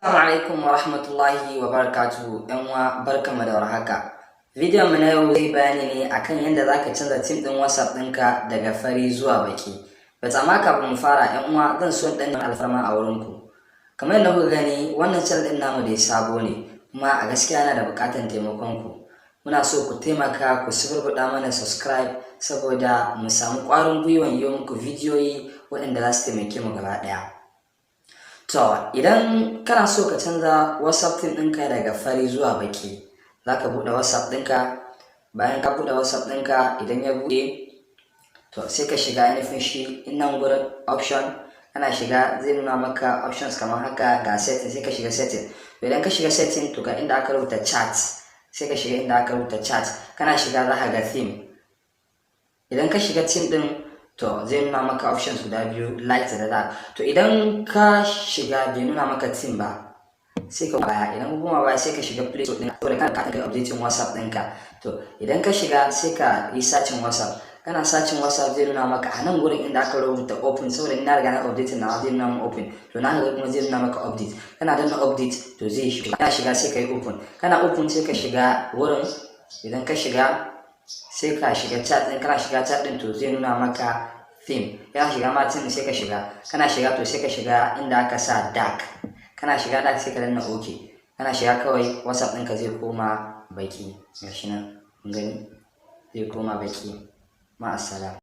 Assalamu alaikum wa rahmatullahi wa barakatuhu. ‘Yan uwa, barkanmu da warhaka. Bidiyon mu na yau zai bayani ne akan yadda zaka canza theme ɗin WhatsApp ɗinka daga fari zuwa baƙi. But amma kafin mu fara, ‘yan uwa, zan so ɗan alfarma a wurin ku. Kamar yadda kuka gani, wannan channel ɗin namu dai sabo ne, kuma a gaskiya yana da buƙatar taimakon ku. Muna so ku taimaka ku suburbuɗa mana subscribe saboda mu samu ƙwarin gwiwan yi muku bidiyoyi waɗanda za su taimake mu gaba ɗaya. To, idan kana so ka canza WhatsApp theme ɗinka daga fari zuwa baƙi, za ka buɗe WhatsApp ɗinka. Bayan ka buɗe WhatsApp ɗinka, idan ya buɗe, to sai ka shiga ainihin shi nan gurin option. Kana shiga, zai nuna maka options kamar haka. Ga setting, sai ka shiga setting. To, idan ka shiga setting, to ga inda aka rubuta chat, sai ka shiga inda aka rubuta chat. Kana shiga, za ka ga theme. Idan ka shiga theme ɗin, to zai nuna maka options guda biyu, light da dark. To, idan ka shiga bai nuna maka theme ba, sai ka baya. Idan ka koma baya, sai ka shiga Play Store ɗin saboda kana ka kai updating WhatsApp ɗinka. To, idan ka shiga, sai ka yi searching WhatsApp. Kana searching WhatsApp, zai nuna maka a nan gurin inda aka rubuta open. Saboda ina riga na updating na, zai nuna min open. To, na ga kuma zai nuna maka update. Kana danna update, to zai shiga. Kana shiga, sai ka yi open. Kana open, sai ka shiga wurin. Idan ka shiga, sai ka shiga chat ɗin. Kana shiga chat ɗin, to zai nuna maka theme. Yana shiga ma theme, sai ka shiga. Kana shiga, to sai ka shiga inda aka sa dark. Kana shiga dark, sai ka danna OK. Kana shiga kawai, WhatsApp ɗinka zai koma baki. Gashi nan, kun gani, zai koma baki. Ma'assalam.